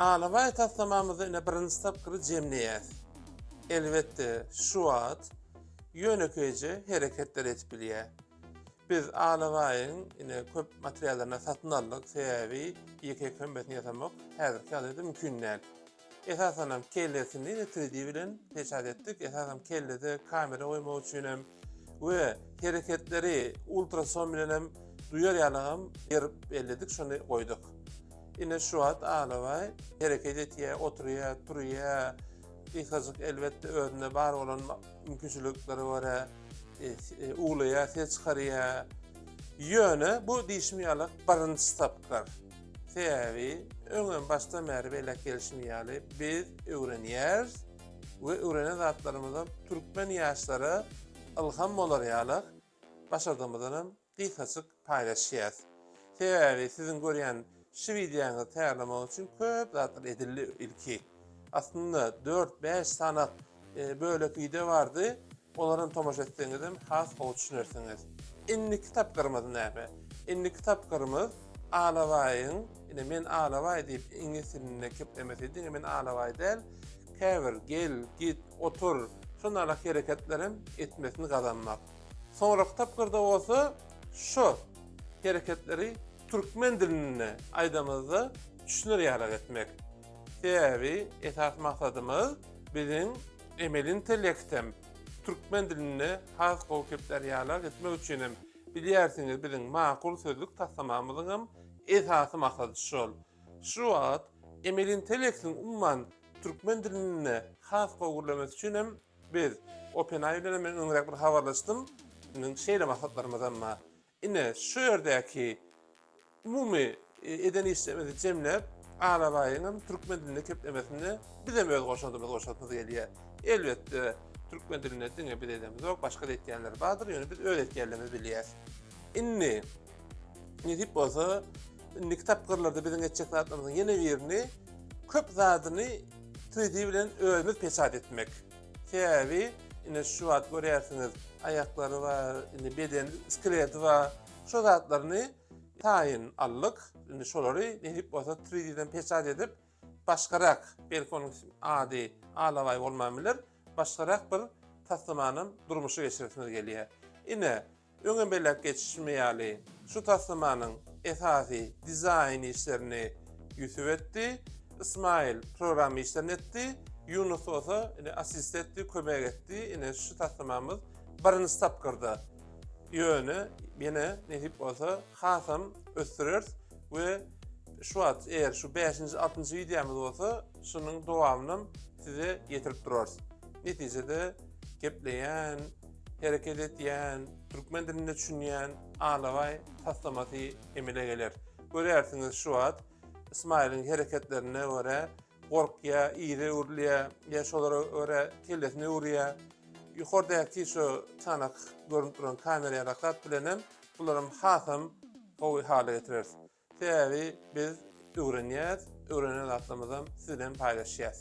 Alabaý taslamamyzda ine birinji tapgyry jemleýäs. Elbetde, şu wagt ýönekeýje hereketler edip bilýär. Biz Alabaýyň ine köp materiallaryny satyn aldyk, sebäbi ýeke kömmesini ýasamak häzirki ýagdaýda mümkin däl. Esasanam kellesini ine 3D bilen peçat etdik. Esasanam kellede kamera goýmak üçin hem we hereketleri ultrason bilen hem duýar ýalygam ýer belledik, şony goýduk. Ine şu wagt Alabaý hereket etýär, oturýar, turýar. Gysgajyk elbetde özünde bar bolan mümkinçiliklere görä e, e, uwlaýar, ses çykarýar. Ýöne bu diýşim ýaly birinji tapgyr. Sebäbi öňem başdan bäri belläp gelşim ýaly biz öwrenýäris we öwrenen zatlarymyzam türkmen ýaşlara ylham bolar ýaly başardygymyzdan hem gysgajyk paýlaşýas. Sebäbi siziň görýän şu wideoňyzy taýýarlamak üçin köp zatlar edildi ilki. Aslynda 4-5 sany e, bölek wideo bardy. Olara hem tomaşa etseňiz hem has gowy düşünersiňiz. Indiki tapgyrymyz näme? Indiki tapgyrymyz Alabaýyň, ine men Alabaý diýip iňlis dilinde keplemesi diňe men Alabaý däl, käbir gel, git, otur, şonalak hereketlerem etmesini gazanmak. Soňraky tapgyrda bolsa şu hereketleri türkmen dilinde aýdamyzda düşüner ýaly etmek. Sebäbi esasy maksadymyz biziň emeli intellektem türkmen dilinde has gowy keplär ýaly etmek üçin hem bilýärsiňiz biziň makul sözlük taslamamyzyň hem esasy maksady şol. Şu wagt emeli intellektiň umuman türkmen dilinde has gowy gürlemesi üçin hem Biz OpenAI bilen men öňräk bir habarlaşdym. Indi şeýle maksatlarymyzam bar. Ine, şu ýerdäki umumy e, eden işlerimizi jemläp, Alabaýyň hem türkmen dilinde keplemesinde biz hem öz goşandymyzy goşasymyz gelýär. Elbetde, türkmen dilinde diňe biz edemizok, başga da etýänler bardyr, ýöne biz öz etýänlerimizi bilýäris. Indi nesip bolsa, indiki tapgyrlarda biziň etjek zatlarymyzyň ýene birini köp zadyny 3D bilen özümiz peçat etmek. Sebäbi ine şu wagt görýärsiňiz, aýaklary bar, indi beden skeleti bar. Şu zatlaryny taýyn aldyk. Indi şolary nesip bolsa 3D-den peçat edip, başgarak, belki onuň ady Alabaý bolman biler, başgarak bir taslamany durmuşa geçiresimiz gelýär. Ine, Öňem belläp geçişim ýaly, şu taslamanyň esasy dizaýn işlerini Ýusup etdi, Ismail programma işlerini etdi, Ýunus bolsa ine assist etdi, kömek etdi. Ine şu taslamamyz birinji tapgyrda. Ýöne ýene nesip bolsa hasam ösdüreris we şu wagt eger şu bäşinji, altynjy wideomyz bolsa, şunuň dowamynam size ýetirip durarys. Netijede gepleýän hereket etýän, türkmen dilinde düşünýän alabaý taslamasy emele geler. Görýärsiňiz şu wagt Ismailiň hereketlerine görä gorkýar, yza öwrülýär, ýa şolara görä kellesini öwürýär. Ýokardaky şu çanak görünip duran kamera ýaly zat bilenem bularam hasam gowy hala getireris. Sebäbi biz öwrenýäs, öwrenen zatlarymyzam siz bilen paýlaşýas.